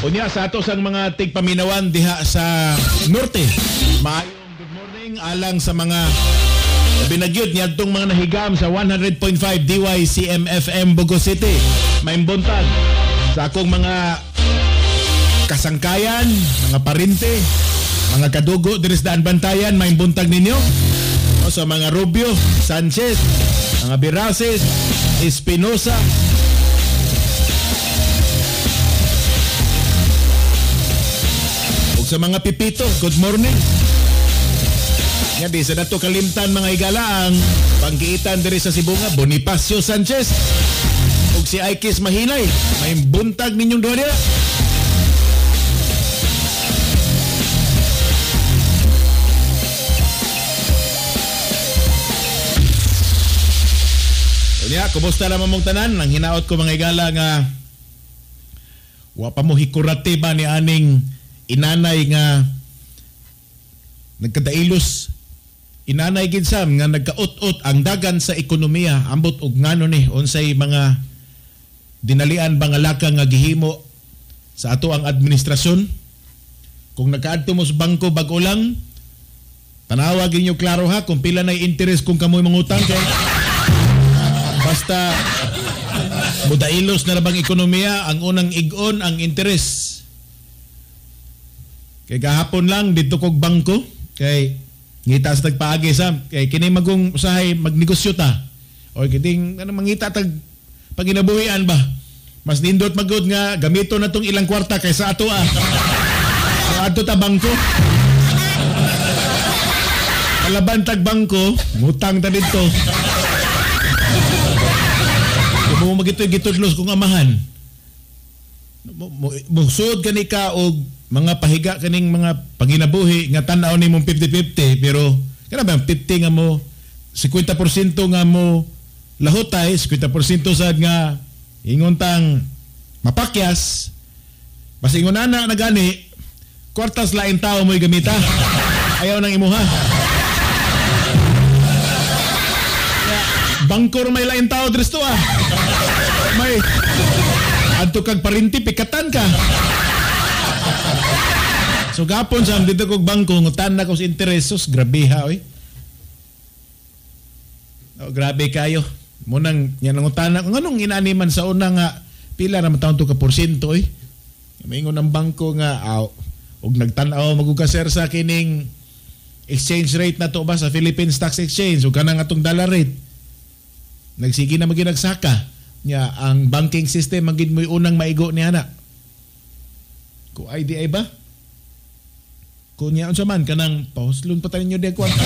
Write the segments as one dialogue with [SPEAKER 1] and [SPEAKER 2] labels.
[SPEAKER 1] Unya sa ato sang mga tigpaminawan diha sa norte. Maayong good morning alang sa mga binagyod niadtong mga nahigam sa 100.5 DYCM FM Bogo City. Maayong buntag sa akong mga kasangkayan, mga parente, mga kadugo diri sa Daan Bantayan, maayong buntag ninyo. O, sa mga Rubio, Sanchez, mga Birases, Espinosa, ug sa mga Pipito, good morning. Nga di sa dato kalimtan mga higala ang panggiitan diri sa Sibonga, Bonifacio Sanchez ug si Aikis Mahinay. May buntag ninyong duha diha. Unya, kumusta naman mong tanan? Ang hinaot ko mga higala nga wa pa mo hikurate ba ni aning inanay nga nagkadailos, inanay gid sam nga nagkaut-ut ang dagan sa ekonomiya. Ambot og ngano ni unsay mga dinalian ba nga laka nga gihimo sa ato ang administrasyon. Kung nagkaadto mo sa bangko bag-o lang, tanawa gyud ninyo klaro ha kung pila nay interest kung kamoy mangutang kay basta mudailos na bang ekonomiya, ang unang igon ang interest. Kay gahapon lang dito kog bangko kay ngita sa tagpaagi sa kay kini magong usahay magnegosyo ta o kining ano mangita tag panginabuhian ba, mas nindot magud nga gamito na tong ilang kwarta kaysa ato ah. So adto ta bangko, kalaban tag bangko, ngutang ta didto. Mo magitoy gitudlos kung amahan. Musod kani ka og mga pahiga kaning mga panginabuhi nga tan-aw nimong 50-50, pero kana ba 50 nga mo 50% nga mo lahotay, 50% sad nga ingon tang mapakyas, basta ingon ana na gani kwartas lain tao mo'y gamita, ayaw nang imuha. Bangkor may lain tao dres to ah. May adto kag parinti pikatan ka. So gapon sa dito kog bangko ngutan na ko sa interest, sus grabe ha oy. Oh, grabe kayo. Munang nya nangutan na nganong inani man sa una nga pila ra man taon to ka porsyento oy. Maingon ang bangko nga aw og nagtan-aw magug ka sir sa kining exchange rate na to ba sa Philippine Stock Exchange ug kanang atong dollar rate. Nagsige na maginagsaka nya ang banking system magid mo'y unang maigo ni ana. Ku IDI ba? Kunya unsa man kanang pahuslon pa tayo ninyo di kwarta.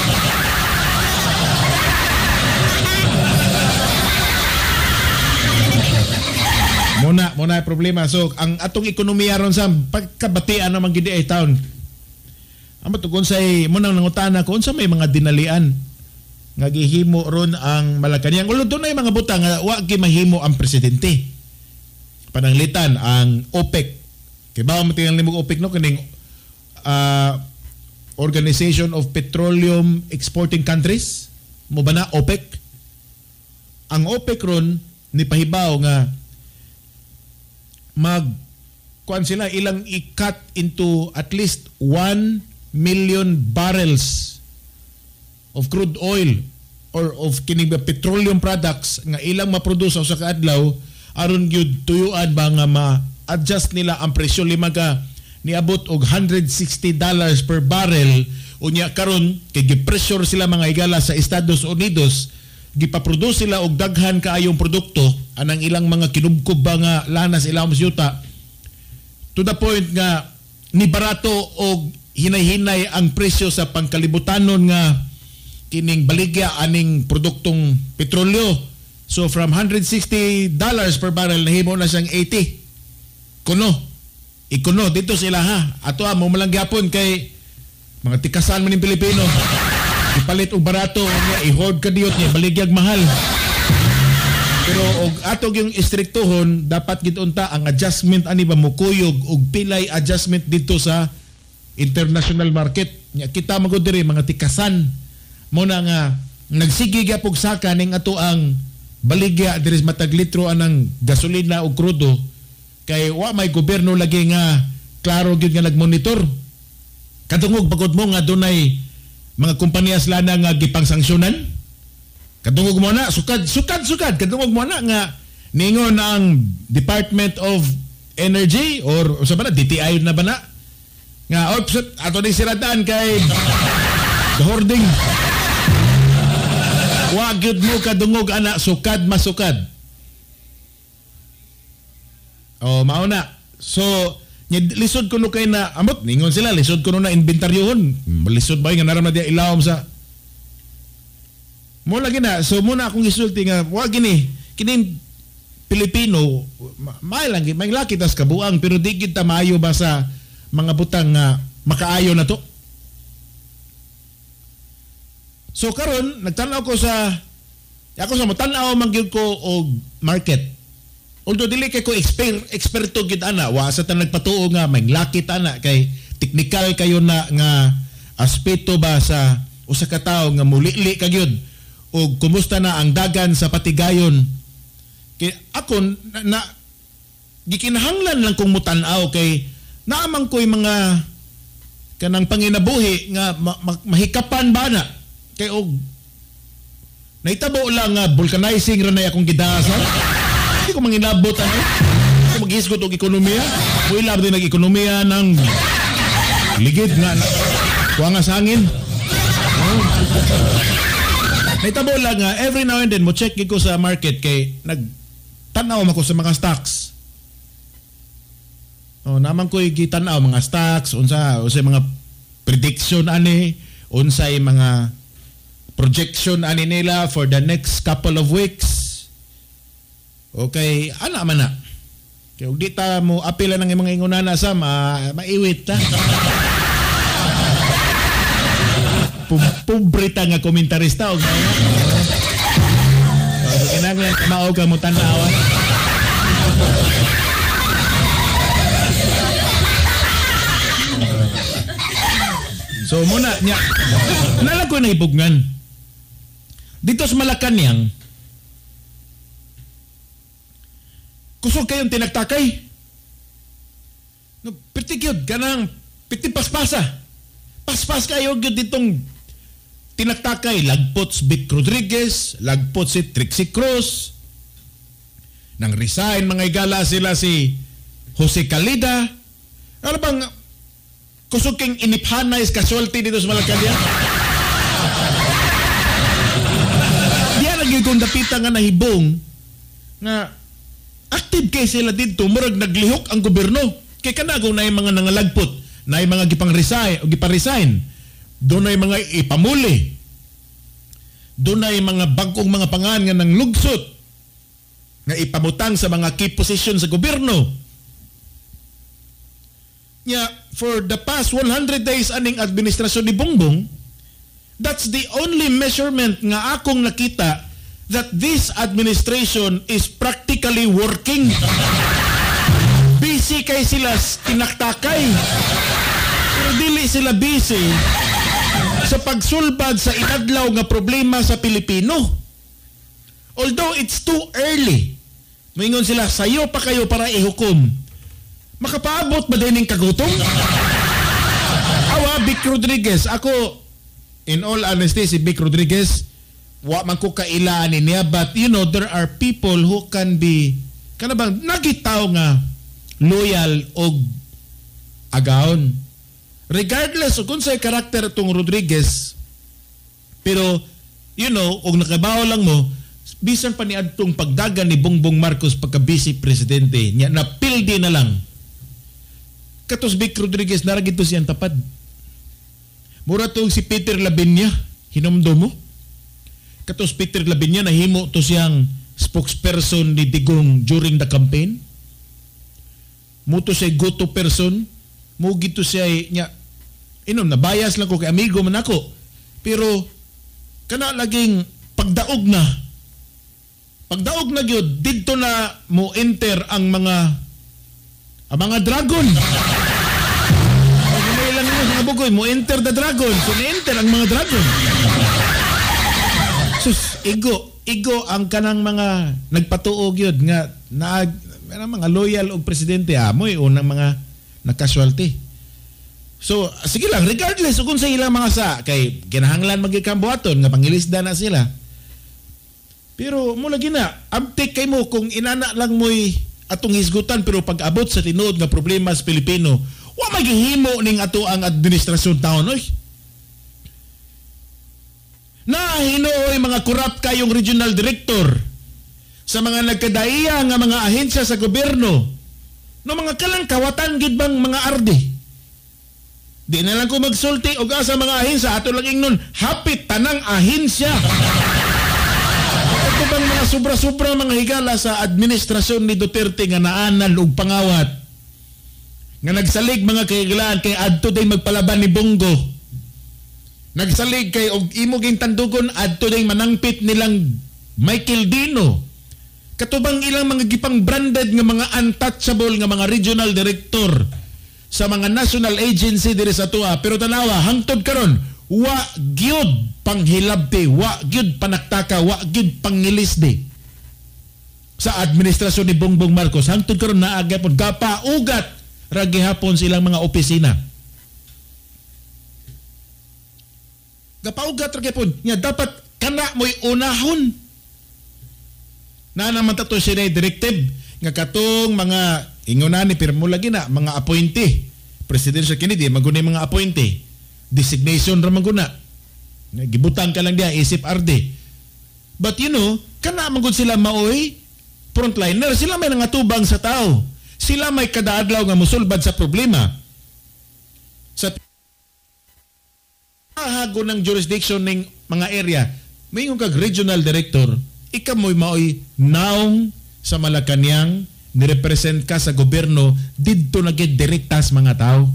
[SPEAKER 1] Muna problema. So ang atong ekonomiya ron sa pagkabatian naman gid ay taon. Amo tugon say mo nang nangutana ko unsa may mga dinalian nga gihimo ron ang Malacañang. Ulo dunay mga butang nga wa gi mahimo ang presidente. Pananglitan ang OPEC. Kay ba mo tingal nimo OPEC no kining Organization of Petroleum Exporting Countries mo ba na OPEC? Ang OPEC ron ni pahibaw nga mag kuan sila ilang i-cut into at least 1 million barrels of crude oil or of kining petroleum products nga ilang maproduce sa kaadlaw aron gyud tuyuan ba nga ma-adjust nila ang presyo lima ka niabot og $160 per barrel. Unya karon kay gi-pressure sila mga higala sa Estados Unidos, gipaproduce sila og daghan kaayong produkto anang ilang mga kinubkob ba nga lanas ilang yuta to the point nga ni barato og hinay-hinay ang presyo sa pangkalibutanon nga kining baligya aning produktong petrolyo. So from $160 per barrel nahimo na siyang 80. Kuno. Ikuno dito sila ha. Ato mo malang gyapon kay mga tikasan man ning Pilipino. Ipalit og barato niya, i-hoard ka diyot niya, baligyag mahal. Pero og ato yung istriktohon, dapat gid unta ang adjustment ani ba mukuyog og pilay adjustment dito sa international market. Nya kita magud diri mga tikasan. Muna nga nagsige gyapog saka ning ato ang baligya diri matag litro anang gasolina og krudo Kay wa may gobyerno lagi nga klaro gyud nga nagmonitor. Kadungog bagod mo nga dunay mga kompanya sila na nga gipangsanksyonan. Kadungog mo na sukad sukad sukad kadungog mo na nga ningon ang Department of Energy or sa ba na DTI na ba na nga oops, ato ni siradaan kay the hoarding. Wa gyud mo kadungog ana sukad masukad. Oh, mao na. So lisod kuno kay na amot ningon sila lisod kuno na inventaryohon. Lisod ba nga naram na diya ilawom sa mo lagi na. So muna akong gisulti nga wa gini kining Pilipino may lang may laki tas kabuang pero di gid ta maayo ba sa mga butang nga makaayo na to. So karon nagtan-aw ko sa ako sa motan-aw man gyud ko og market. Although dili kay ko eksperto gid ana, wa sa ta nagpatuo nga may laki ta ana kay teknikal kayo na nga aspeto ba sa usa ka tawo nga mulili ka gyud og kumusta na ang dagan sa patigayon. Kay ako na gikinahanglan lang kong mutan-aw kay naamang ko'y mga kanang panginabuhi nga mahikapan ba na kay og naitabo lang nga vulcanizing ra na akong gidasan. Hindi ko manginabot ano. Ako maghisgot og ekonomiya. Muilab din nag-ekonomiya ng ligid nga kuha nga sa hangin. Oh. Naitabo lang nga every now and then mo check ko sa market kay nagtanaw ako sa mga stocks. Oh, naman ko'y gitan-aw mga stocks, unsa mga prediction ani, unsay mga projection ani nila for the next couple of weeks. Okay, ana man na. Kay og di ta mo apila ng mga ingunana sa maiwit ta. Pobre ta nga komentarista og mao. So kinahanglan mao ka mo tan-aw. So muna nya nalang ko nahibugnan. Dito sa Malacañang kusog kayong tinagtakay. No, piti gyud kanang piti paspasa. Paspas kayo gyud ditong tinagtakay. Lagpot si Vic Rodriguez, lagpot si Trixie Cruz. Nang resign mga igala sila si Jose Calida. Ano bang kusog king iniphanay casualty dito sa Malacañang? Diyan lagi kong dapita nga nahibong nga active kay sila dito, murag naglihok ang gobyerno. Kay kanago na yung mga nangalagpot, na yung mga gipang-resign o gipa-resign, doon na yung mga ipamuli, doon na yung mga bagong mga pangan nga nang lugsot, nga ipamutang sa mga key position sa gobyerno. Nya, for the past 100 days aning administrasyon ni Bongbong, that's the only measurement nga akong nakita that this administration is practically working. Busy kay sila tinaktakay. Pero dili sila busy sa pagsulbad sa inadlaw nga problema sa Pilipino. Although it's too early. Moingon sila, sayo pa kayo para ihukom. Makapaabot ba din ng kagutom? Awa, Vic Rodriguez. Ako, in all honesty, si Vic Rodriguez, wa man ko kailaan niya, but you know, there are people who can be kana bang nagitaw nga loyal og agawon. Regardless og unsay karakter itong Rodriguez, pero you know, og nakabaw lang mo, bisan pa ni adtong pagdagan ni Bongbong Marcos pagka vice presidente niya, napildi na lang. Katos Vic Rodriguez nara gito siyang tapad. Mura tong si Peter Lavinia, hinumdum mo? Katos Peter Lavinia nahimo to siyang spokesperson ni Digong during the campaign. Muto siya go-to person, mo gito siya nya inom na bias lang ko kay amigo man ako. Pero kana laging pagdaog na. Pagdaog na gyud didto na mo enter ang mga dragon. May lang mga bugoy mo enter the dragon. So ni-enter ang mga dragon. Sus, igo ang kanang mga nagpatuo gyud nga na Mga loyal og presidente amoy unang mga na-casualty. So sige lang, regardless kung sa ilang mga sa kay kinahanglan magikambuhaton nga pangilisda na sila. Pero mula gina, amtik kay mo kung inana lang mo'y atong hisgutan, pero pag abot sa tinuod nga problema sa Pilipino, wa maghihimo ning ato ang administrasyon taon oy. Na hinuoy mga corrupt kayong regional director sa mga nagkadaiya nga mga ahensya sa gobyerno, no mga kalang kawatan gid bang mga arde. Di na lang ko magsulti og asa mga ahensya, ato lang ingnon hapit tanang ahensya. Ito bang mga sobra-sobra mga higala sa administrasyon ni Duterte nga naanal og pangawat, nga nagsalig mga kahigalaan kay adto day magpalaban ni Bongo, nagsalig kay og imo ging tandugon adto day manangpit nilang Michael Dino, katubang ilang mga gipang branded nga mga untouchable nga mga regional director sa mga national agency diri sa tua. Pero tanawa hangtod karon wa gyud panghilabti, wa gyud panaktaka, wa gyud pangilisdi sa administrasyon ni Bongbong Marcos. Hangtod karon naa gyapon gapaugat ra gihapon silang mga opisina. Gapaugat ra gyapon nya dapat kana mo'y unahon. Na naman tato siya na directive nga katong mga ingon ni pero mula gina mga appointee presidential candidate maguna mga appointee designation ra maguna gibutang ka lang diha isip RD. But you know, kana man gud sila maoy frontliner, sila may nangatubang sa tao, sila may kadaadlaw nga musulbad sa problema sa hago ng jurisdiction ning mga area. Moingon kag regional director, ikaw mo'y maoy naong sa Malacañang, nirepresent ka sa gobyerno, didto na gid direktas mga tao.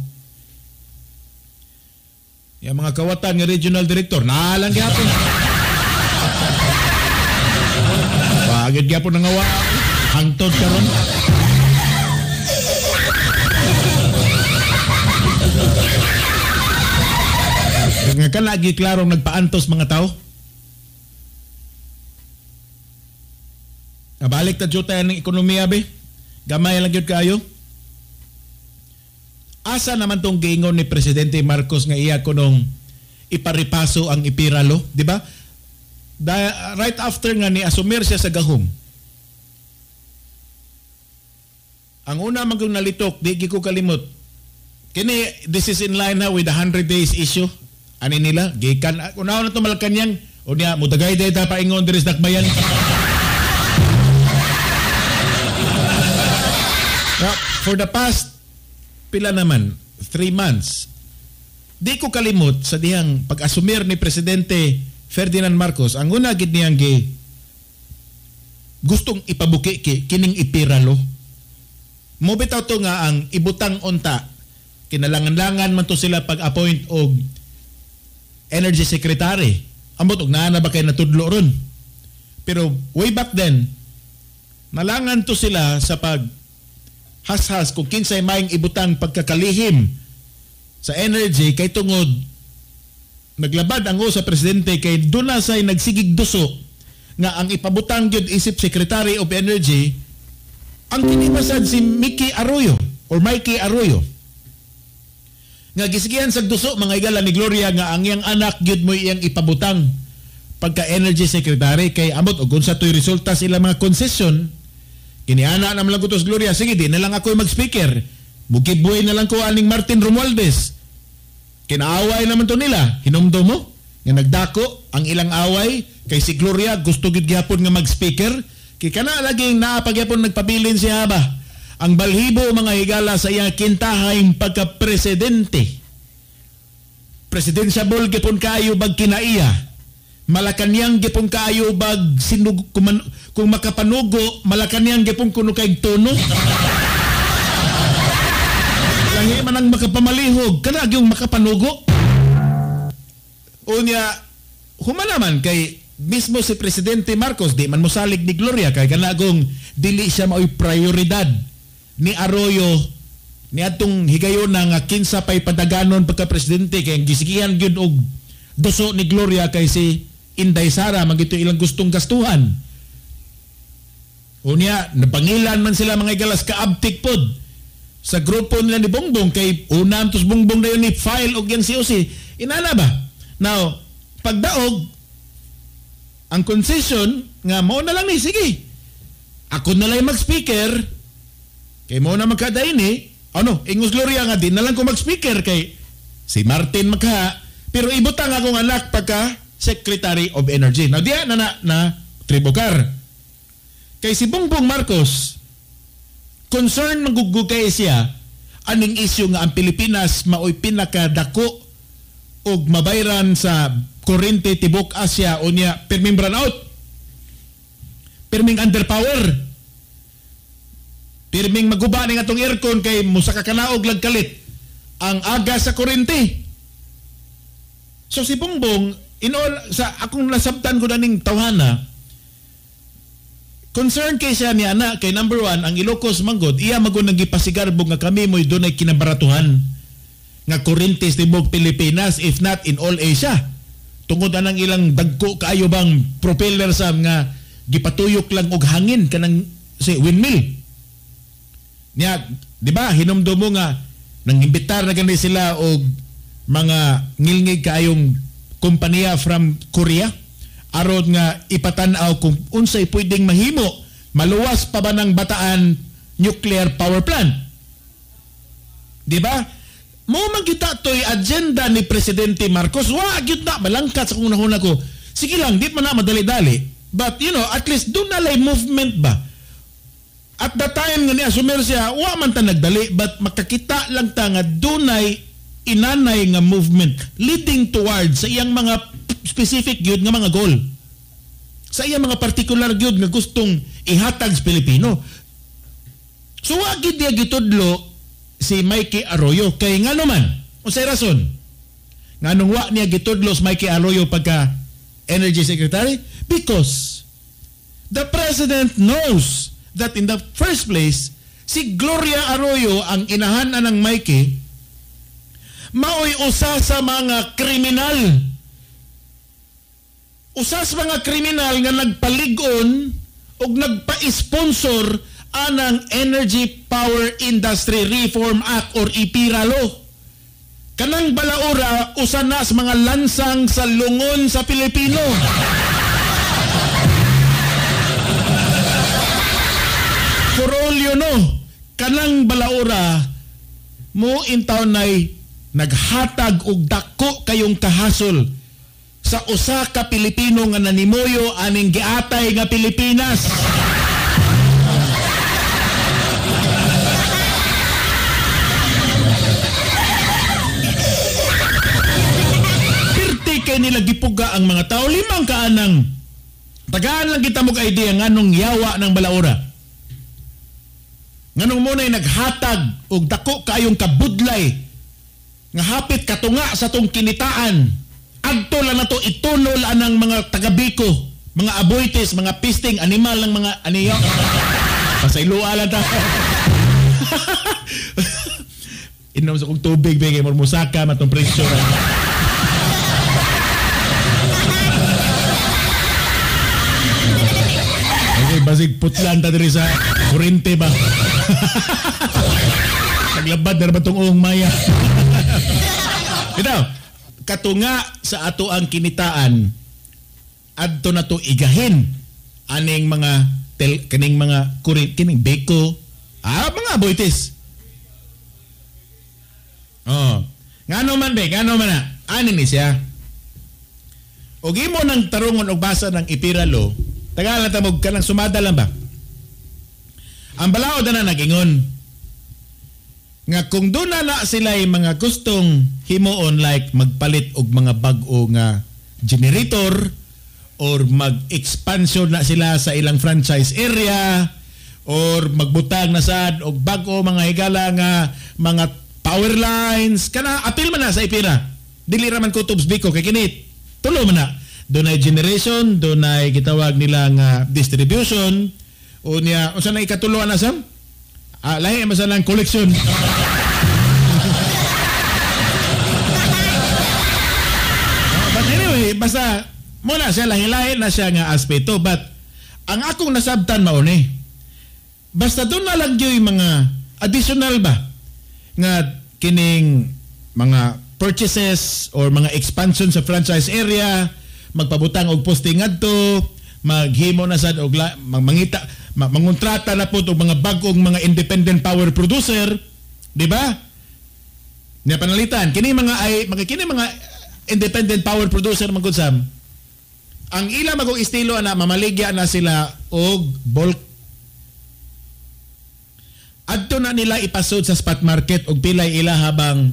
[SPEAKER 1] Yung mga kawatan nga regional director, naalang gyapon. Pagid gyapon nga wa hangtod karon. Nga ka lagi klarong nagpaantos mga tao. Nabalik ta jud tayo ng ekonomiya be. Gamay lang gyud kaayo. Asa naman tong giingon ni Presidente Marcos nga iya kunong iparipaso ang ipiralo, di ba? Right after nga ni asumir siya sa gahom. Ang una man kong nalitok, di ko kalimot. Kini this is in line na with the 100 days issue. Ani nila gikan unahon na to Malacañang o niya mudagay day ta paingon diri sa Dakbayan. Now, for the past pila naman, 3 months, di ko kalimot sa dihang pag-asumir ni Presidente Ferdinand Marcos, ang una gid niyang gi gustong ipabuki kining ipiralo. Mo bitaw to nga ang ibutang unta, kinalangan-langan man to sila pag-appoint og energy secretary. Ambot og naa na ba kay natudlo ron. Pero way back then, nalangan to sila sa pag hashas kung kinsay maing ibutang pagkakalihim sa energy kay tungod naglabad ang sa presidente kay doon na say nagsigig duso nga ang ipabutang gyud isip Secretary of Energy ang kinibasad si Mickey Arroyo or Mikey Arroyo nga gisigihan sa duso mga higala ni Gloria nga ang iyang anak gyud mo iyang ipabutang pagka Energy Secretary kay amot og unsa toy resulta sa ilang mga concession. Kiniana naman lang ko to sa Gloria, sige di na lang ako mag-speaker. Mugibuhay na lang ko aning Martin Romualdez. Kinaaway naman to nila. Hinumdum mo? Nga nagdako ang ilang away kay si Gloria gusto gid gyapon nga mag-speaker. Kay kana laging naa pagyapon nagpabilin siya ba. Ang balhibo mga higala sa iyang kintahay pagka-presidente. Presidentiable gyapon kaayo bag kinaiya. Malacañang gyapon kaayo bag sinug kung makapanugo, Malacañang gyapon kuno kay tono. Langi man ang makapamalihog, kana gyung makapanugo. Unya human naman kay mismo si Presidente Marcos di man mosalig ni Gloria kay kanagong dili siya maoy prioridad ni Arroyo ni atong higayon na nga kinsa pay padaganon pagka presidente kay gisigihan gyud og duso ni Gloria kay si Inday Sara magito ilang gustong gastuhan. Unya, napangilan man sila mga igalas kaabtik pod sa grupo nila ni Bongbong kay unam tos Bongbong na yun ni file og yan COC. Inana ba? Now, pagdaog, ang concession nga mao na lang ni, sige. Ako na lang mag-speaker kay mao na magkadaini. Ano, Ingos Gloria nga din na lang ko mag-speaker kay si Martin magka, pero ibutang akong anak pagka Secretary of Energy. Now, diya na na, na tribukar. Kay si Bongbong Marcos, concern manggugugay siya aning issue nga ang Pilipinas maoy pinakadako og mabayran sa kuryente tibok Asia unya pirming brown out, pirming underpower, pirming maguba ning atong aircon kay musa ka kanaog lagkalit ang aga sa kuryente. So si Bongbong, in all, sa akong nasabtan ko na ning tawhana, concern kay siya ni ana kay number one, ang Ilocos manggod iya magud nagipasigarbo nga kami mo'y dunay kinabaratuhan nga kuryente sa tibok Pilipinas if not in all Asia. Tungod anang ilang dagko kaayo bang propeller sa nga gipatuyok lang og hangin kanang si windmill. Niya, di ba hinumdum mo nga nangimbitar na gani sila og mga ngilngig kaayong kompanya from Korea aron nga ipatan-aw kung unsay pwedeng mahimo maluwas pa ba ng Bataan nuclear power plant. Di ba? Mo man kita toy agenda ni Presidente Marcos. Wa gyud na malangkat sa kung nahuna ko. Sige lang, di man na madali-dali. But you know, at least do na lay movement ba. At the time nga niya sumir siya, wa man ta nagdali, but makakita lang ta nga dunay inanay nga movement leading towards sa iyang mga specific gyud nga mga goal. Sa iyang mga particular gyud nga gustong ihatag sa Pilipino. So wa gyud niya gitudlo si Mikey Arroyo kay ngano man, unsay rason nganong wa niya gitudlo si Mikey Arroyo pagka Energy Secretary? Because the President knows that in the first place si Gloria Arroyo ang inahan anang Mikey maoy usa sa mga kriminal. Usa sa mga kriminal nga nagpalig-on og nagpa-sponsor anang Energy Power Industry Reform Act or EPIRA law. Kanang balaura usa na sa mga lansang sa lungon sa Pilipino. For all you know, kanang balaura mo intawn nay naghatag og dako kayong kahasol sa usa ka Pilipino nga nanimuyo aning giatay nga Pilipinas. Pirti kay nila gipuga ang mga tao, limang kaanang tagaan lang kita mog idea nganong yawa ng balaura. Nganong muna'y naghatag og dako kayong kabudlay nga hapit katunga sa tong kinitaan. Adto lang nato itunol anang mga taga-Biko, mga aboites, mga pisting animal ng mga aniyo. Pasayloa lang ta. Inom sa kong tubig bigay murmusaka matong pressure. Okay, basig putlan ta diri sa kurente ba. Naglabad na ba tong uong maya. Ito, katunga sa ato ang kinitaan, adto na to igahin aning mga kining mga kurin, kining beko, mga aboites. Oh. Ngano man be, ngano man na. Ani ni siya. Og imo nang tarungon og basa ng EPIRA law, tagalan ta mo kanang sumada lang ba. Ang balaod na nagingon nga kung doon na sila mga gustong himuon like magpalit og mga bag-o nga generator or mag-expansion na sila sa ilang franchise area or magbutang na sad og bag-o mga higala nga mga power lines kana apil man na sa EPIRA. Dili ra man kutob Biko kay kini tulo man na. Dunay generation, dunay gitawag nila nga distribution unya unsa na ikatulo na sam? Lahi man sa lang collection. But anyway, basta muna siya lahi-lahi na siya nga aspeto, but ang akong nasabtan mao ni Basta doon na lang yung mga additional ba nga kining mga purchases or mga expansion sa franchise area, magpabutang og poste ngadto, maghimo na sad og mangita, mangontrata na po og mga bag-ong mga independent power producer, di ba? Nya panalitan kini mga ay mga kini mga independent power producer man gud sam. Ang ila magong estilo ana, mamaligya na sila og bulk. Adto na nila ipasod sa spot market og pilay ila habang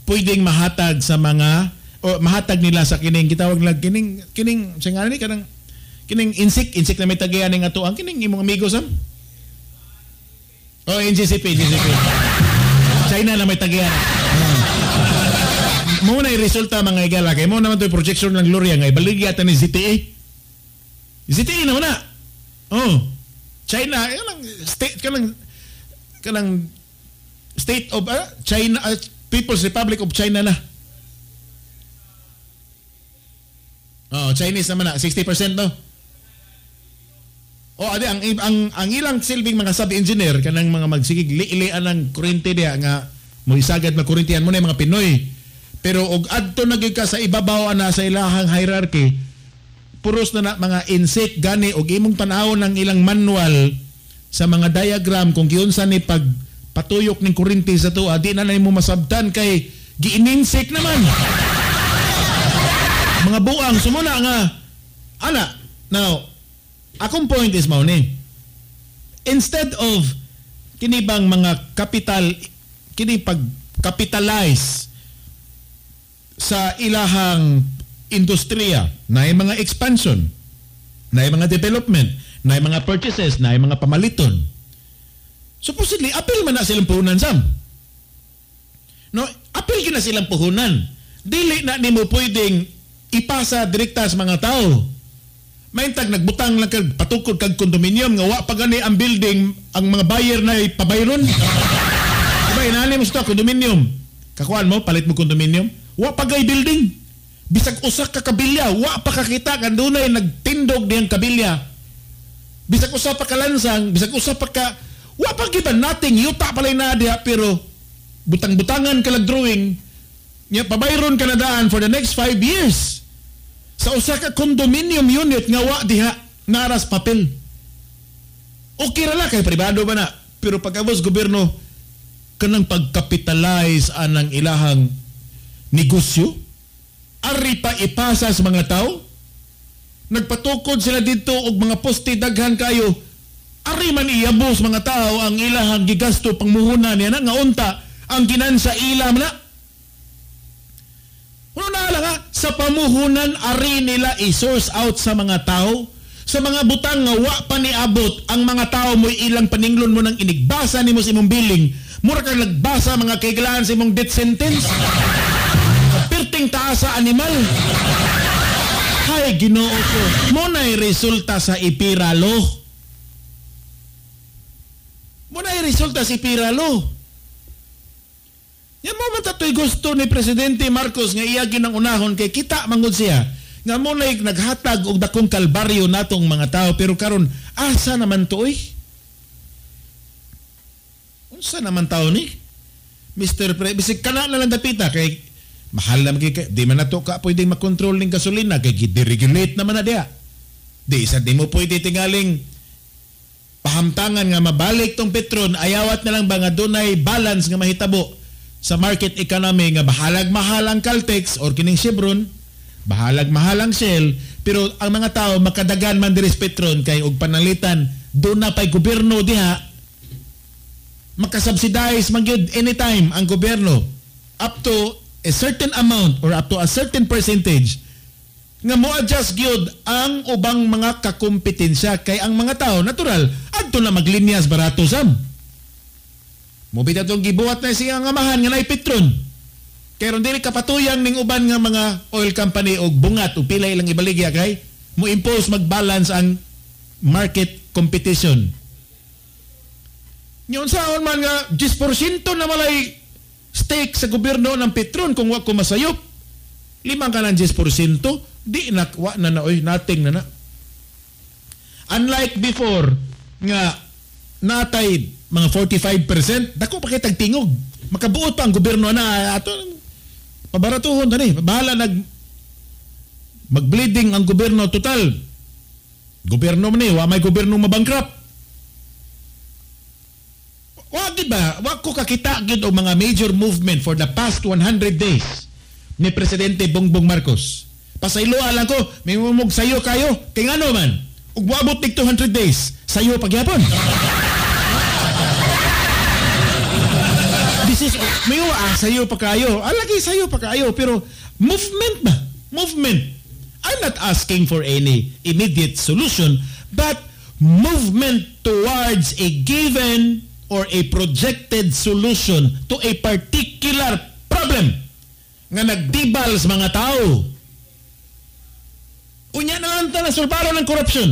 [SPEAKER 1] pwedeng mahatag sa mga o mahatag nila sa kining gitawag lang kining kining sa nga ni kanang kining insik insik na may tagian ning ato ang kining imong amigo sam. Oh, NGCP, NGCP. China na may tagian. Mo na resulta, mga igala, kay mo naman to projection ng Gloria nga ibaligya ta ni ZTE. ZTE na na. Oh. China kanang state kanang kanang state of China, People's Republic of China na. Oh, Chinese naman na 60% no. Oh, adi ang ilang silbing mga sub-engineer kanang mga magsigig liilian ang kuryente diha nga moisagad na kuryentehan mo na mga Pinoy. Pero og adto na gyud ka sa ibabaw ana sa ilahang hierarchy, puros na na mga insect gani og imong tan-awon ang ilang manual sa mga diagram kung giunsa ni pag patuyok ning kuryente sa tuwa, di na nimo masabtan kay giininsik naman. Mga buang sumuna nga ana. Now, akong point is mao ni, instead of kini bang mga capital kini pag capitalize sa ilahang industriya, na mga expansion, na mga development, na mga purchases, na mga pamaliton. Supposedly, apil man na silang puhunan, Sam. No, apil gina silang puhunan. Dili na nimo pwedeng ipasa direkta sa mga tao. Maintag nagbutang lang kag patukod kag condominium nga wa pa gani ang building, ang mga buyer na ipabayron. Diba, inani mo sa condominium. Kakuan mo, palit mo condominium. Wa pa gay building. Bisag usa ka kabilya, wa pa kakita kan dunay nagtindog diyang kabilya. Bisag usa pa ka lansang, bisag usa pa ka wa pa giban nating yuta palay na diha, pero butang-butangan ka lag drawing nya pabayron ka na daan for the next 5 years. Sa usa ka condominium unit nga wa diha naras papel. Okay ra la kay pribado ba na, pero pag-abos gobyerno kanang pagkapitalize anang ilahang negosyo, ari pa ipasa sa mga tao. Nagpatukod sila dito og mga poste daghan kayo. Ari man iyabos mga tao ang ilahang gigasto pangmuhunan niya na nga unta ang ginansa ila man na. Ano na lang ha? Sa pamuhunan ari nila i-source out sa mga tao, sa mga butang nga wa pa niabot ang mga tao mo'y ilang paninglon mo nang inigbasa nimo sa imong billing. Mura kang nagbasa mga kaiglaan sa imong death sentence. Perting taas sa animal. Hay, Ginoo ko. Mo na'y resulta sa ipiralo. Mo na'y resulta sa ipiralo. Yan mo man tatoy gusto ni Presidente Marcos nga iya ginang unahon kay kita mangod siya nga mo na'y naghatag og dakong kalbaryo natong mga tao, pero karon asa naman to oy? Unsa naman tao ni Mr. Pre, bisig kana na lang dapita kay mahal na magiging, di man nato ka pwedeng makontrol ning gasolina kay gi-deregulate naman na diha. Di isa di mo pwede tingaling pahamtangan nga mabalik tong Petron, ayawat na lang ba nga dunay balance nga mahitabo sa market economy nga bahalag mahal ang Caltex or kining Chevron, bahalag mahal ang Shell, pero ang mga tao makadagan man diri sa Petron kay og pananglitan doon na pay gobyerno diha makasubsidize man gyud anytime ang gobyerno up to a certain amount or up to a certain percentage nga mo-adjust gyud ang ubang mga kakompetensya kay ang mga tao natural adto na maglinyas barato sam. Mobita tong gibuhat na siya nga amahan nga naay Petron. Kay ron dili kapatuyang ning uban nga mga oil company og bungat og pila ilang ibaligya kay mo impose magbalance ang market competition. Nyon saon man nga 10% na malay stake sa gobyerno ng Petron kung wa ko masayop. Limang ka ng 10%, di na, wa na na, oy, nothing na na. Unlike before, nga natay mga 45%, dako pa kay tagtingog. Makabuot pa ang gobyerno na ato pabaratuhon tani, bahala nag mag-bleeding ang gobyerno total. Gobyerno man ni, wa may gobyerno mabankrupt. Wa gid ba? Wa ko kakita gid og mga major movement for the past 100 days ni Presidente Bongbong Marcos. Pasayloa lang ko, may mumog sayo kayo, kay ngano man. Ug moabot nig 200 days, sayo pagyapon. This is may sayo pa kayo. Alagi sayo pa kayo, pero movement ba? Movement. I'm not asking for any immediate solution, but movement towards a given or a projected solution to a particular problem nga nagdibal sa mga tao. Unya na lang ta na sulbaro ng corruption.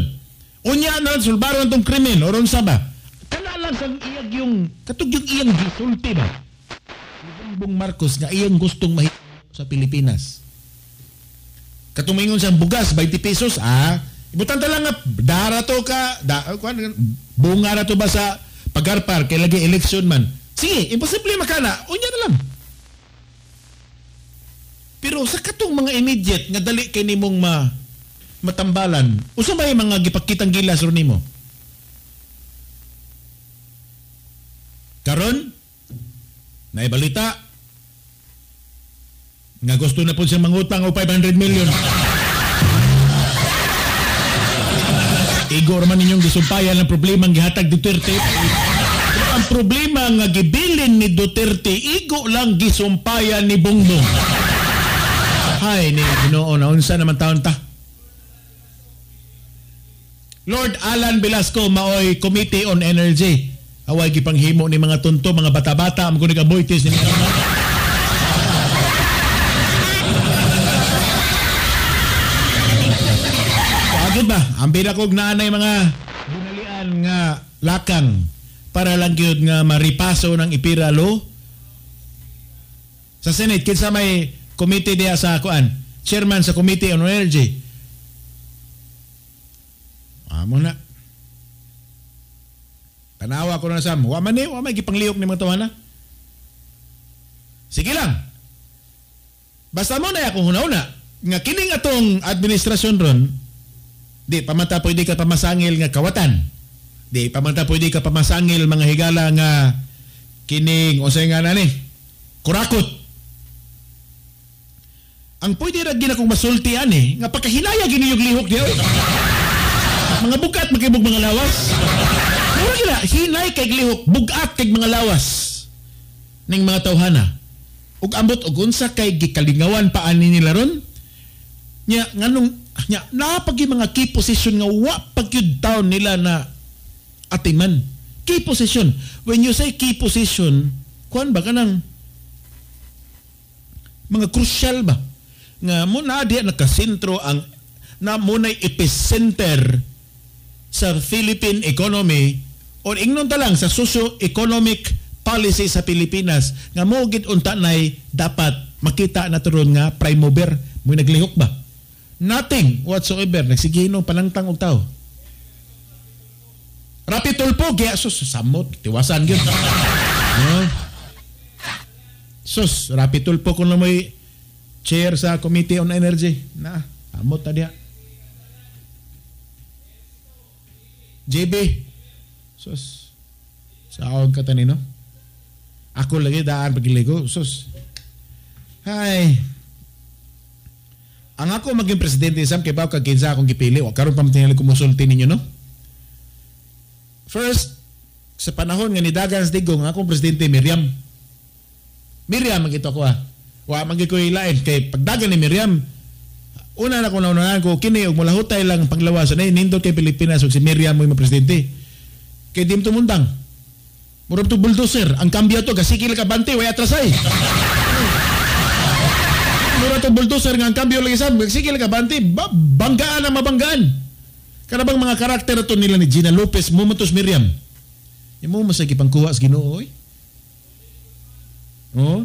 [SPEAKER 1] Unya na lang sulbaro ng tong krimen o unsa ba. Kana lang sang iyag yung katug yung iyang gisulti ba. Bongbong Marcos nga iyang gustong mahimo sa Pilipinas. Katong maingon siyang bugas 20 pesos, ibutan ta lang nga dara to ka, bunga ra to ba sa pagarpar kay lagi election man. Sige, imposible makana, unya na lang. Pero sa katong mga immediate nga dali kay nimong matambalan, usa may mga gipakitang gilas ron nimo? Karon naibalita nga gusto na po siyang mangutang og 500 million. Igor man ninyong gisumpayan ang problema ang gihatag Duterte. Pero ang problema nga gibilin ni Duterte, igo lang gisumpayan ni Bongbong. Hay ni Ginoo, naunsa naman taon ta. Lord Alan Velasco maoy Committee on Energy. Away gipanghimo ni mga tunto, mga bata-bata, ang kunig aboitis ni mga Agad ba? Ang bina kog naanay mga bunalian nga lakang para lang gyud nga maripaso ng ipiralo sa Senate. Kinsa may committee diha sa kuan, chairman sa Committee on Energy. Amo na. Tanawa ko na sam. Wa man ni, wa may gipanglihok ni mga tawana. Sige lang. Basta mo na akong huna-huna nga kining atong administrasyon ron, di pamanta pwede ka pamasangil nga kawatan. Di pamanta pwede ka pamasangil mga higala nga kining unsay nga na ni kurakot. Ang pwede ra gina kong masulti ani nga pagkahinaya gini yung lihok diyo. Mga bugat makibog mga lawas. Mura gina hinay kay lihok, bugat kay mga lawas ning mga tawhana. Ug ambot og unsa kay gikalingawan pa ani nila ron? Nya nganong nya napagi mga key position nga wa pagyud taon nila na atiman. Key position. When you say key position, kuan ba kanang mga crucial ba? Nga mo na diya nakasentro ang na munay epicenter sa Philippine economy or ingnon ta lang sa socio-economic policy sa Pilipinas nga mo gid unta nay dapat makita na turon nga prime mover mo naglihok ba? Nothing whatsoever. Nagsigino panangtang og tao. Rapi Tulfo giya sus samot tiwasan gyud. No? Sus Rapi Tulfo kun moy chair sa Committee on Energy. Na, amot ta diha. JB. Sus. Saog ka tani no? Ako lagi daan pagiligo. Sus. Hay. Ang ako maging presidente sam kay baw kag kinsa akong gipili. Wa karon pa man tingali kumusulti ninyo no. First, sa panahon nga nidagan sa Digong, ang akong presidente Miriam. Miriam ang ito ako ah. Wa man gyud ko ilain kay pagdagan ni Miriam. Una na ko naunahan ko kini og mulahutay lang panglawas na nindot kay Pilipinas og si Miriam mo yung presidente. Kay dim tumundang. Murag to bulldozer, ang kambyo to gasikil ka bante way atrasay. Murag to bulldozer nga ang kambyo lagi sab gasikil ka bante, banggaan ang mabanggaan. Kana bang mga karakter to nila ni Gina Lopez, Mumatos Miriam. Imo mo sa gipangkuha sa Ginoo oy. Oh.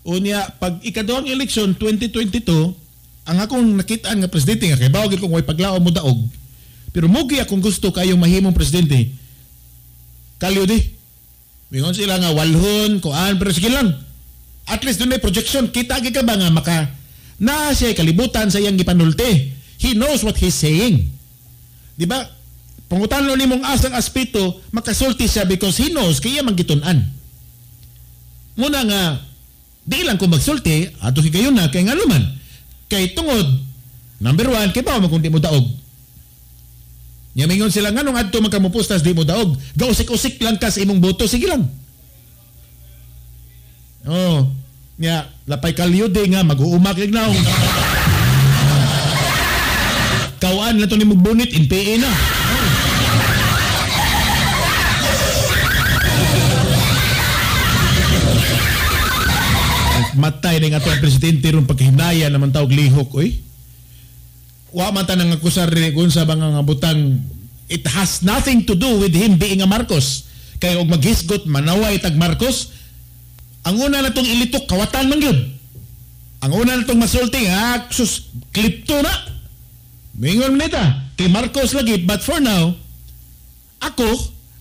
[SPEAKER 1] Unya pag ikaduhang eleksyon 2022, ang akong nakitaan nga presidente nga kay bawag kung way paglaom mo daog. Pero mugi akong gusto kayong mahimong presidente Kalyo di. Mingon sila nga walhon, kuan, pero sige lang. At least doon may projection. Kita ka ba nga maka na siya kalibutan sa iyang gipanulti. He knows what he's saying. Di ba? Pangutan lo nimong asang aspito, makasulti siya because he knows kaya manggitun-an. Muna nga, di lang kung magsulti, ato higayon na, kay nga luman. Kay tungod, number one, kay ba kung di mo daog. Nyamingon sila nga nung adto magkamupustas di mo daog. Gausik-usik lang ka sa imong boto, sige lang. Oh, nya lapay kalyude nga mag-uumak ignaw. Kawaan na to ni bunit NPA na. Matay ning ato ang presidente ron paghinaya naman tawag lihok oy. Wa man ta nang akusar rin kung sa mga butang. It has nothing to do with him being a Marcos. Kay og maghisgot manaway tag Marcos, ang una na tong ilitok kawatan man gyud. Ang una na tong masulti ha, sus klipto na. Mingon nita kay Marcos lagi, but for now ako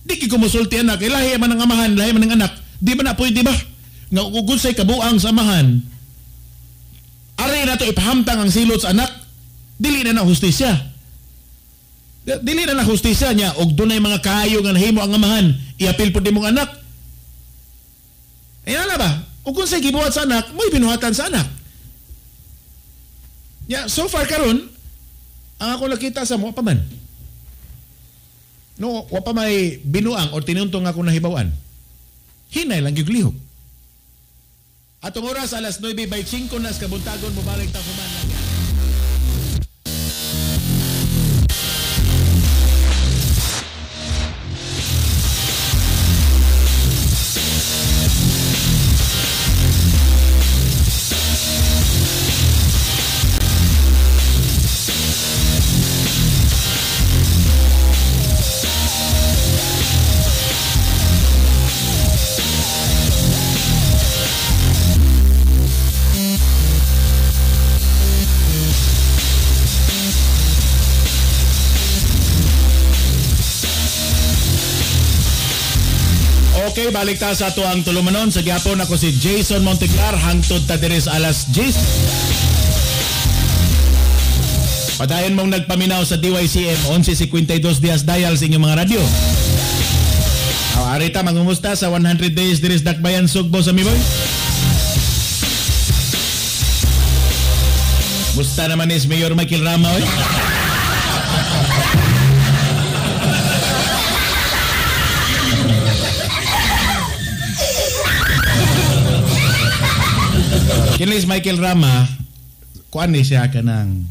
[SPEAKER 1] di ki kumusulti anak, kay lahi man ang amahan, lahi man ang anak. Di ba na pwede ba nga ugod say kabuang sa amahan? Ari na to ipahamtang ang silot sa anak. Dili na na hustisya. Dili na na hustisya niya. Og dunay mga kaayo nga nahimo ang amahan, iapil po di mong anak. Ayan na ba? Og kung sa'y gibuhat sa anak, mo'y binuhatan sa anak. Ya, so far karon, ang ako nakita sa mo, pa man. No, wa pa may binuang o tinuntong ako nahibawan. Hinay lang gyud lihok. Atong oras, alas 9:05 na sa kabuntagon, mubalik ta human lang. Okay, balik ta sa ato ang tulumanon. Sa gyapon ako si Jason Monteclar hangtod ta diri sa alas 10. Padayon mong nagpaminaw sa DYCM 11:52 Dias Dial sa inyong mga radyo. Aw, arita mangumusta sa 100 days diri sa Dakbayan Sugbo sa Miboy. Musta naman is Mayor Michael Rama oy. Kinis Michael Rama, kuan ni siya kanang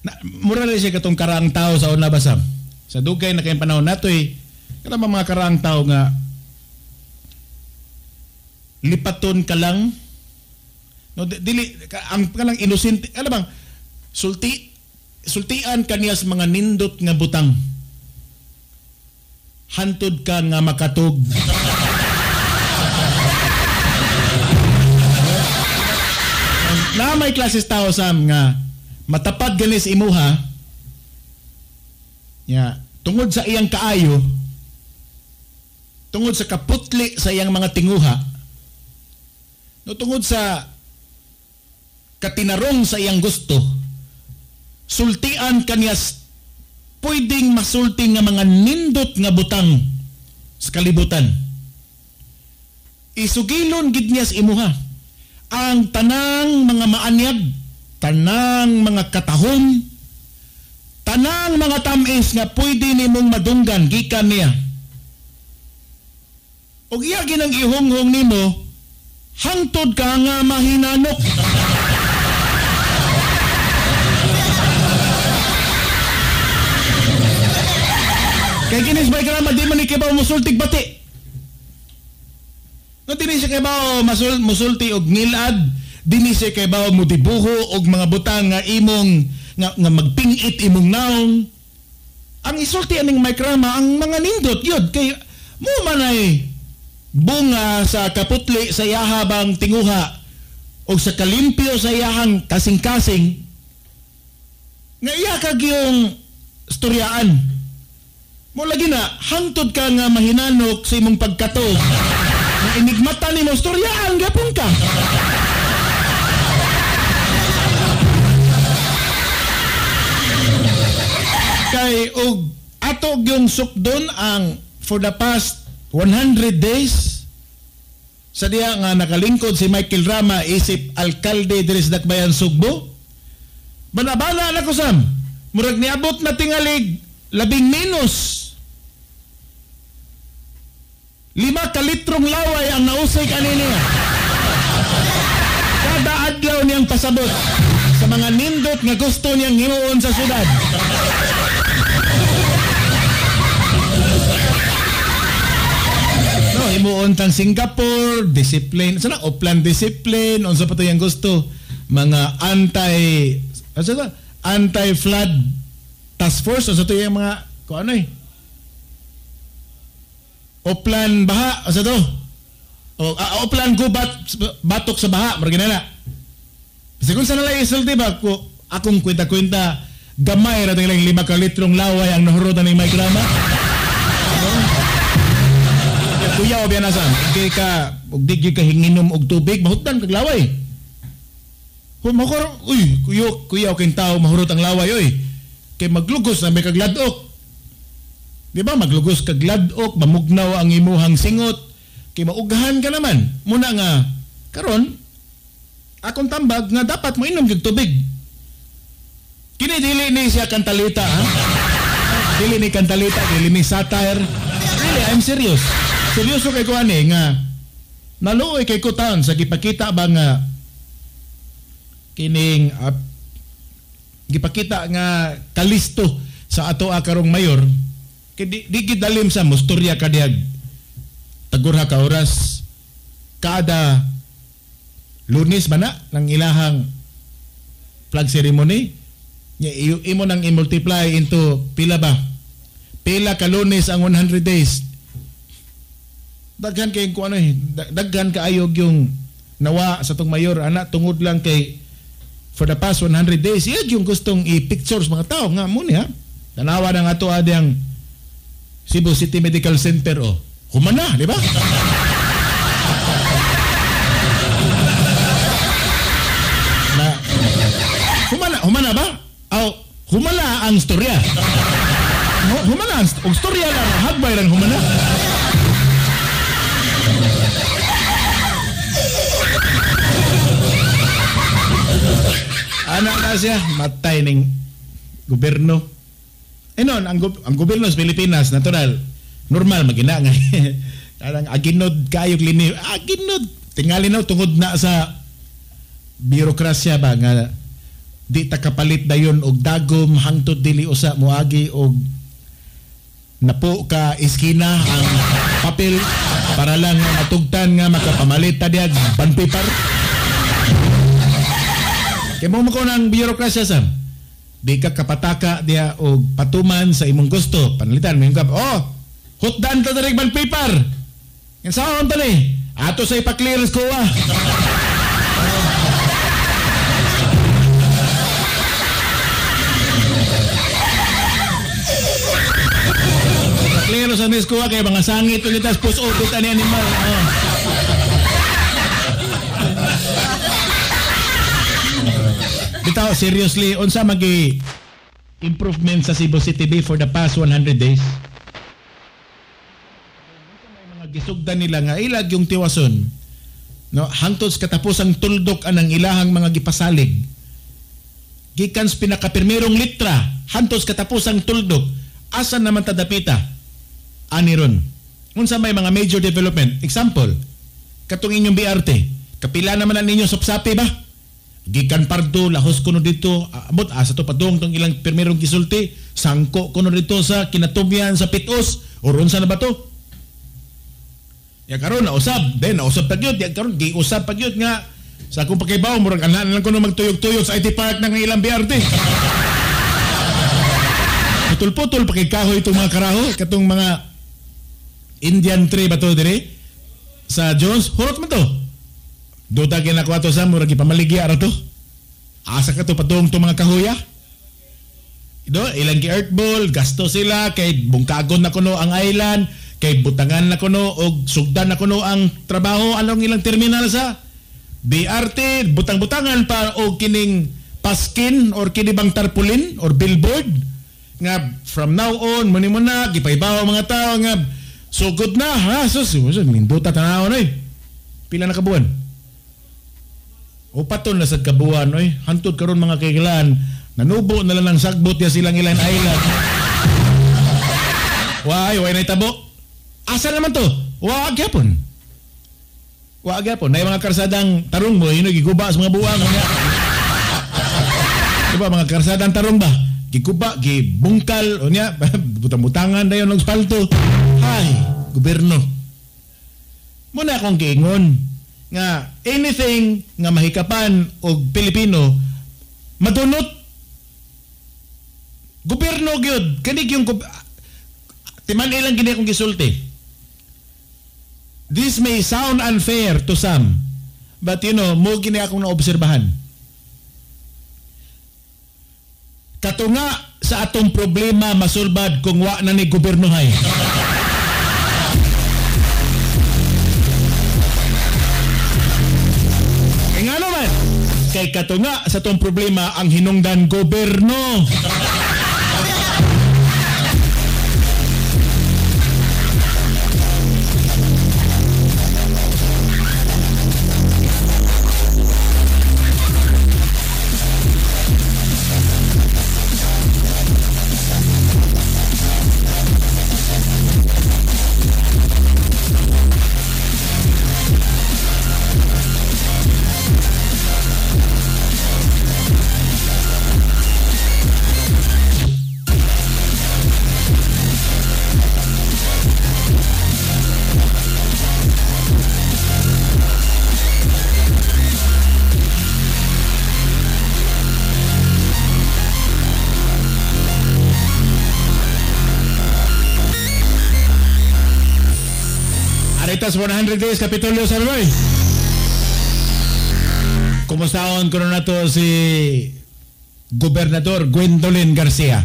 [SPEAKER 1] na, mura na siya katong karaang tao sa una basam. Sa dugay na kayong panahon natoy, kanang mga karaang tao nga lipaton ka lang. No, dili ang kanang innocent, alam bang sultian kaniya sa mga nindot nga butang. Hantod ka nga makatog. Na may klases tao sam nga matapad ganis imuha ya tungod sa iyang kaayo, tungod sa kaputli sa iyang mga tinguha, no, tungod sa katinarong sa iyang gusto, sultian kaniya pwedeng masulti nga mga nindot nga butang sa kalibutan. Isugilon gid niya sa imuha ang tanang mga maanyag, tanang mga katahom, tanang mga tamis nga pwede nimong madunggan gikan niya. Og iya ginang ihunghong nimo hangtod ka nga mahinanok. Kay kinis bay karama di man ni kibaw musultig bati. No, dini siya kay musulti og ngilad, dini siya kay bao mudibuho og mga butang nga imong nga magpingit imong naong. Ang isulti aning Mike Rama ang mga nindot yun kay mo man ay bunga sa kaputli sa iyahabang tinguha o sa kalimpyo sa iyahang kasing-kasing nga iya kag yung storyaan. Mo lagi na hangtod ka nga mahinanok sa imong pagkatog. Nga enigmata nimo storyaan gapon ka. Kay og ato gyung sukdon ang for the past 100 days sa diha nga nakalingkod si Michael Rama isip alkalde diri sa Dakbayan Sugbo. Banabana na ko sam. Murag niabot na tingalig labing minus 5 ka litrong laway ang nausay kanina. Kada adlaw niyang pasabot sa mga nindot nga gusto niyang himuon sa syudad. No, himuon tang Singapore, discipline, sana Oplan discipline, unsa pa to yang gusto, mga anti anti-flood task force, unsa to yung mga kung ano eh. Oplan baha, unsa to? O Oplan gubat batok sa baha, murag na. Sigun sa nalay isulti ba ko akong kwenta-kwenta gamay ra tingaling 5 ka litrong laway ang nahurotan ni Mike Rama. Kuya o biyanasan, di ka og di gyud ka hinginom og tubig, mahutdan kag laway. Mahurot, uy, kuyo, kuya o kayong tao mahurot ang laway oy. Kay maglugos na may kagladok. Di ba? Maglugos kag ladok, mamugnaw ang imuhang singot, kay maughan ka naman. Muna nga karon akong tambag nga dapat mo inom kag tubig. Kini dili ni siya kantalita, ha? Dili ni kantalita, dili ni satire. Really, I'm serious. Seryoso kay ko ani nga naluoy kay ko taon sa gipakita ba nga kining gipakita nga kalisto sa ato karong mayor. Kay di gid dalim sa mustorya kadiyag tagurha ka oras kada Lunes ba na ng ilahang flag ceremony. Imo nang i-multiply into pila ba? Pila ka Lunes ang 100 days. Daghan kay ko ano eh, daghan kaayog yung nawa sa tong mayor ana tungod lang kay for the past 100 days iya yung gustong i-picture sa mga tao nga mo niya. Tanawa na nga to adiyang Cebu City Medical Center oh. Humana, di ba? Na humana ba? Aw, humana ang storya. Humana ang storya lang, hagbay lang humana. Anak na siya, matay ning gobyerno. Eh noon, ang gobyerno sa Pilipinas, natural, normal, magina nga. Parang aginod kayo, lini, aginod. Tingali na, tungod na sa birokrasya ba, nga di ta kapalit dayon og dagom, hangtod dili usa moagi og napo ka iskina ang papel para lang matugtan nga makapamalit ta diag bond paper. Kay mo ko ng birokrasya sam. Di ka kapataka diya og patuman sa imong gusto. Panalitan mo ka, oh, hutdan ta direk bond paper. Kinsaon ta ni? Ato sa ipa-clear ko ah. Clear sa mis ko kay mga sangit ulit tas puso ut ani animal. Oh. Bitaw, seriously, unsa magi improvement sa Cebu City B for the past 100 days? May mga gisugdan nila nga ilag yung tiwason. No, hangtod sa katapusang tuldok anang ilahang mga gipasalig. Gikan sa pinakapirmerong litra, hangtod sa katapusang tuldok, asa naman tadapita? Ani ron. Unsa may mga major development? Example, katong inyong BRT, kapila naman na ninyo sapsapi ba? Gikan Pardo, lahos kuno dito, abot asa to padung tong ilang pirmerong gisulti, sangko kuno dito sa Kinatubian sa Pitos, o unsa na ba to? Ya karon nausab, then nausab pa gyud, ya karon giusab pa gyud nga sa akong pakibaw murag ana lang kuno magtuyog-tuyog sa IT Park ng ilang BRT. Putol-putol pa kay kahoy itong mga karaho, katong mga Indian tree ba to dire sa Jones, hurot man to. Duta kinakuha to sa murag ipamaligya ra to. Asa ka to padung to mga kahoya? Do, ilang gi earthball, gasto sila kay bungkagon na kuno ang island, kay butangan na kuno og sugdan na kuno ang trabaho anong ilang terminal sa BRT, butang-butangan pa og kining paskin or kini bang tarpaulin or billboard nga from now on muni mo na gipaibaw mga tao nga sugod na ha, sus ninduta tan-awon oy. Pila na kabuan? Upaton na sad kabuan oy. Hantod karon mga kailan nanubo na lang ang sagbot ya silang ilan island. Why way na itabo? Asa naman to? Wa gyapon. Wa gyapon. Nay mga karsadang tarong mo ino giguba sa mga buwang unya. Diba mga karsadang tarong ba? Giguba, gibungkal unya, butang-butangan dayon og espalto. Hay, gobyerno. Muna akong giingon nga anything nga mahikapan og Pilipino madunot. Gobyerno gyud kani yung timan ilang gini akong gisulti. This may sound unfair to some, but you know, mo gini akong naobserbahan. Katunga sa atong problema masulbad kung wa na ni gobyernohay. Kay ngano man? Kay katunga sa atong problema ang hinungdan gobyerno. Aritas 100 days Kapitolyo sa Roy. Kumustaon kuno nato si Gobernador Gwendolyn Garcia.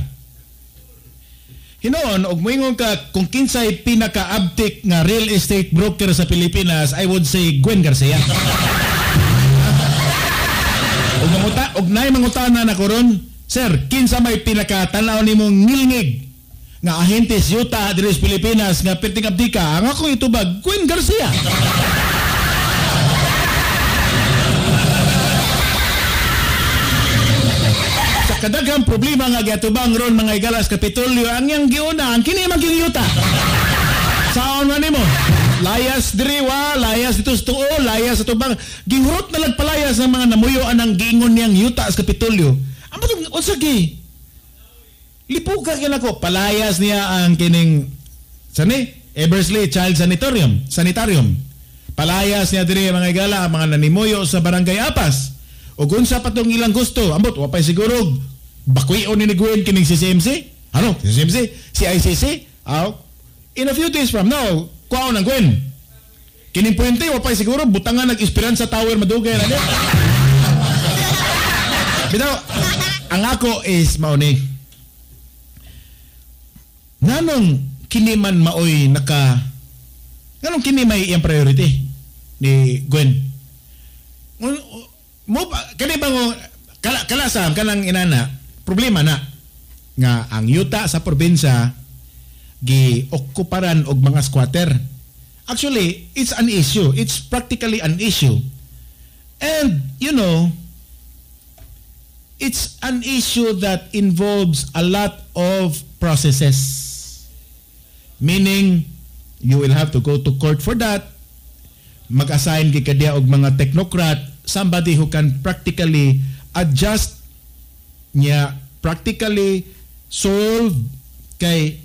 [SPEAKER 1] Hinoon og moingon ka kung kinsay pinaka-abtik nga real estate broker sa Pilipinas, I would say Gwen Garcia. Og manguta og naay mangutana na karon, sir, kinsa may pinaka-tan-aw nimong ngilngig nga ahente sa yuta diri sa Pilipinas nga perting abdika, ang akong itubag Gwen Garcia. Sa kadaghang problema nga giatubang ron mga igalas Kapitolyo, ang iyang giuna ang kini man gyud yuta. Saon man nimo? Layas diri wa, layas dito sa tuo, layas sa tubang. Gihurot na lang palayas ng mga namuyo anang giingon niyang yuta sa Kapitolyo. Amo tong unsa gi? Lipuka gyud ako, palayas niya ang kining sani Eversley Child Sanitarium. Palayas niya diri mga igala ang mga nanimuyo sa Barangay Apas. Ug unsa pa tong ilang gusto, ambot wa pay siguro bakwion ni Gwen kining CCMC. Ano? CCMC, CICC. In a few days from now, kuwaon ang Gwen. Kining puente wa pay siguro butangan nag Esperanza Tower madugay na niya. Bitaw, ang ako is mao ni. Nganong kini man maoy naka, nganong kini may iyang priority ni Gwen? Mo kani ba ngo kala sa kanang inana problema na nga ang yuta sa probinsya gi-okuparan og mga squatter. Actually, it's an issue. It's practically an issue. And you know, it's an issue that involves a lot of processes. Meaning, you will have to go to court for that. Mag-assign kay kadya og mga technocrat, somebody who can practically adjust niya, practically solve kay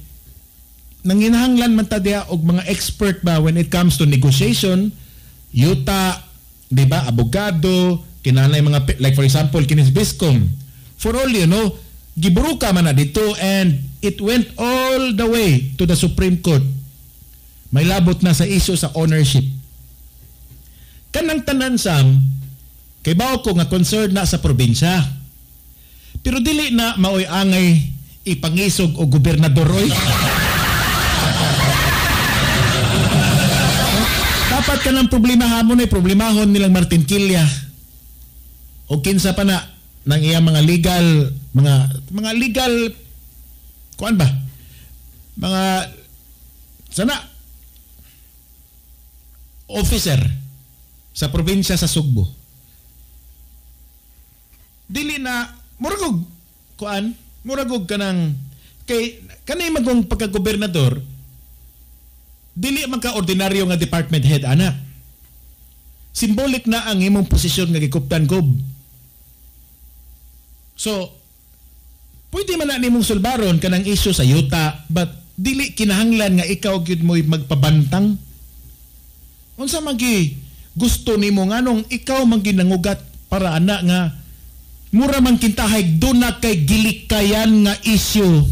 [SPEAKER 1] nanginahanglan man ta diya og mga expert ba when it comes to negotiation, yuta, di ba, abogado, kinahanglan mga, like for example, kinis Biscom. For all you know, giburuka man na dito and it went all the way to the Supreme Court. May labot na sa issue sa ownership. Kanang tanan sam, kay bao ko nga concerned na sa probinsya. Pero dili na maoy angay Ipangisog o gobernador oy. Dapat ka ng problema hamon ay problemahon nilang Martin Quilla. O kinsa pa na ng iyang mga legal mga legal kuan ba? Mga sana officer sa probinsya sa Sugbo. Dili na muragog kuan, muragog kanang kay kanay magong pagkagobernador dili man ka ordinaryo nga department head ana. Symbolic na ang imong posisyon nga gikuptan gob. So pwede man na nimong sulbaron kanang issue sa yuta, but dili kinahanglan nga ikaw gyud mo'y magpabantang. Unsa man gi gusto nimo nganong ikaw man ginangugat para ana nga mura man kintahay duna kay gilikayan nga issue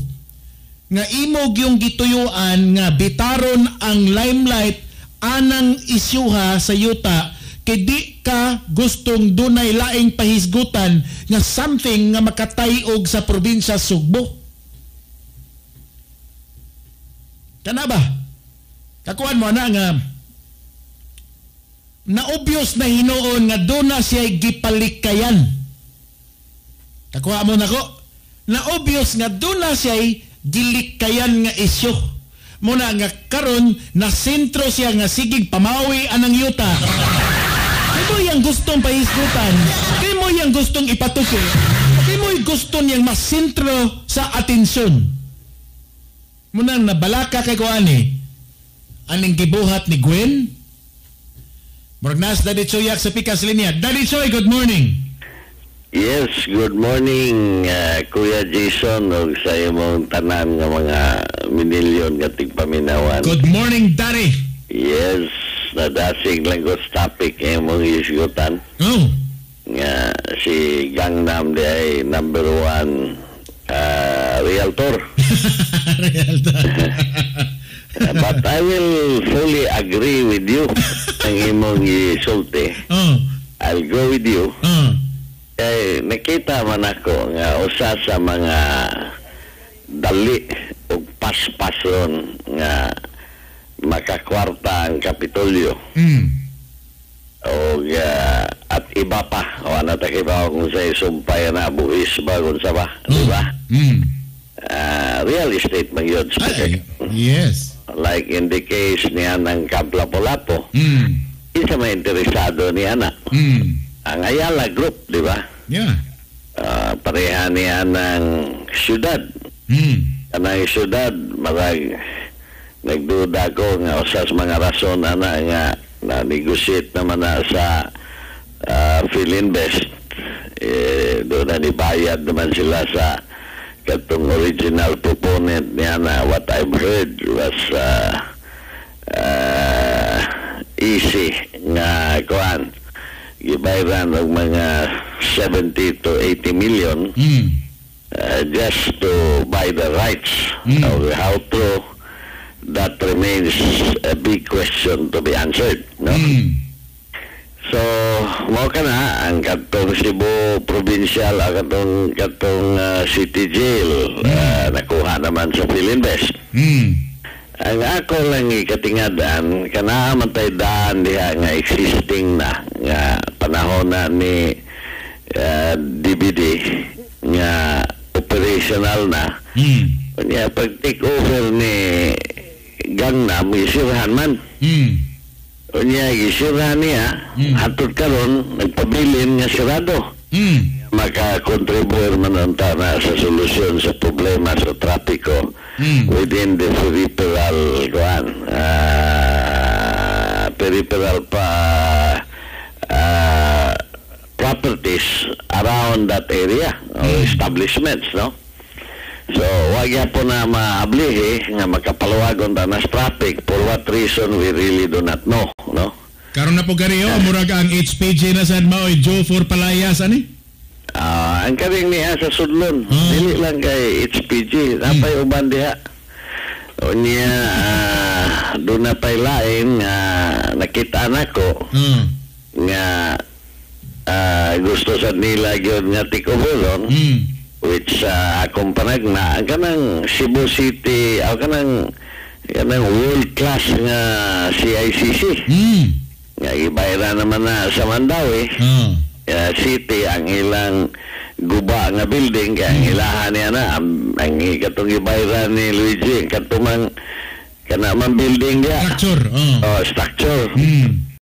[SPEAKER 1] nga imo gyung gituyuan nga bitaron ang limelight anang isyuha sa yuta kay di ka gustong dunay laing pahisgutan nga something nga makatayog sa probinsya Sugbo. Kana ba? Kakuan mo ana nga na obvious na hinuon nga duna siya gipalikayan. Kakuha mo nako na obvious nga duna siya gilikayan nga isyu. Muna nga karon na sentro siya nga sigig pamawi anang yuta. Kay mo yang gustong pahisgutan, kay mo yang gustong ipatuki, kay mo gusto niyang masentro sa atensyon. Munang nabalaka kay kuani aning gibuhat ni Gwen. Murag nas Daddy Choy sa Pikas Linya. Daddy Choy, good morning.
[SPEAKER 2] Yes, good morning, Kuya Jason ug sa imong tanan nga mga minilyon nga tigpaminawan.
[SPEAKER 1] Good morning, Daddy.
[SPEAKER 2] Yes, nadasig lang ko sa topic imong isgutan.
[SPEAKER 1] Oh.
[SPEAKER 2] Nga si Gangnam di ay number 1 realtor.
[SPEAKER 1] Realtor.
[SPEAKER 2] But I will fully agree with you ang imong isulti.
[SPEAKER 1] Oh.
[SPEAKER 2] I'll go with you.
[SPEAKER 1] Oh.
[SPEAKER 2] Kay nakita man ako nga usa sa mga dali ug paspason nga makakwarta ang Kapitolyo. Og at iba pa, o ano ta kibaw kung sa isumpay na buhis ba kung sa ba, di ba? Real estate man yun.
[SPEAKER 1] Ay, yes.
[SPEAKER 2] Like in the case niya ng Camp Lapu-Lapu, isa may interesado niya na. Ang Ayala Group, di ba?
[SPEAKER 1] Yeah.
[SPEAKER 2] Pareha niya ng syudad. Kanang syudad, marag nagduda ko nga usas mga rason ana nga na-negotiate naman na sa Philinvest. Eh, doon na nibayad naman sila sa katong original proponent niya na what I've heard was easy nga kuan gibayran og mga 70 to 80 million just to buy the rights. Of how true that remains a big question to be answered, no? So, mao ka na ang katong Cebu Provincial, ang katong City Jail, nakuha naman sa Philinvest. Ang ako lang ikatingadan, kanaa man tay daan diha nga existing na nga panahon na ni DVD nga operational na. Unya pag take over ni Gangnam, gisirhan man. Unya gisirhan niya, hatod karon nagpabilin nga sirado. Makakontribuer man ang tana sa solusyon sa problema sa trapiko within the peripheral kuan, peripheral pa properties around that area or establishments, no? So wag po na maablihi nga makapaluwagon ta na traffic for what reason we really do not know, no?
[SPEAKER 1] Karon na po gani oh, murag ang HPG na sad maoy Joe for Palayas ani.
[SPEAKER 2] Ang karing niya sa sudlon, dili lang kay HPG, napay uban diha. Unya doon na pa'y lain nga nakita nako nga gusto sa nila gyud nga tikobolon. Which akong panagna ang kanang Cebu City o kanang world class nga CICC nga gibayran naman na sa Mandaue City ang ilang guba nga building, kaya ang ilahan niya na ang katong gibayran ni Luigi katumang kana man building dia.
[SPEAKER 1] Structure.
[SPEAKER 2] Oh, structure.